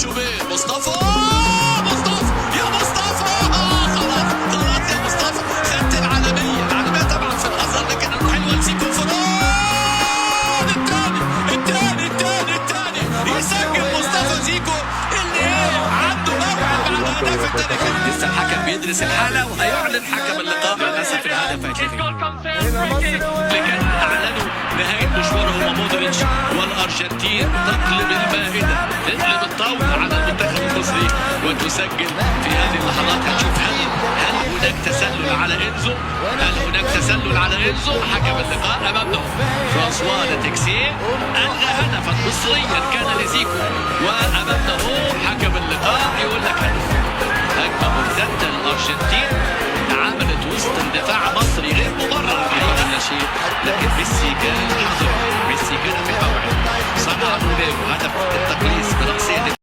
شوبير، مصطفى، مصطفى يا مصطفى، خلاص خلاص يا مصطفى، خدت العالميه، العالمية طبعا في الازهر، لكن حلوة لزيكو، انفراد، الثاني الثاني الثاني الثاني، يسجل مصطفى زيكو اللي ايه عنده موعد مع الاهداف التاريخيه. لسه الحكم بيدرس الحالة وهيعلن حكم اللقاء. للاسف الهدف هيتلغي. اللي كان اعلنوا نهاية مشوارهم مودريتش، والارجنتين تقلب المائده، تقلب الطاولة على المنتخب المصري وتسجل في هذه اللحظات. هنشوف هل هناك تسلل على انزو؟ هل هناك تسلل على انزو؟ حكم اللقاء امامنا فرانسوا لتكسيه الغى هدفا مصريا كان لزيكو، وامامنا هو حكم اللقاء يقول لك هدف. هجمة مرتدة للارجنتين عملت وسط الدفاع مصري غير مبرر حقيقة لا شيء، لكن ميسي كان حاضر، ميسي كان في الموعد، صنع اولاده هدف التقليص برأسية.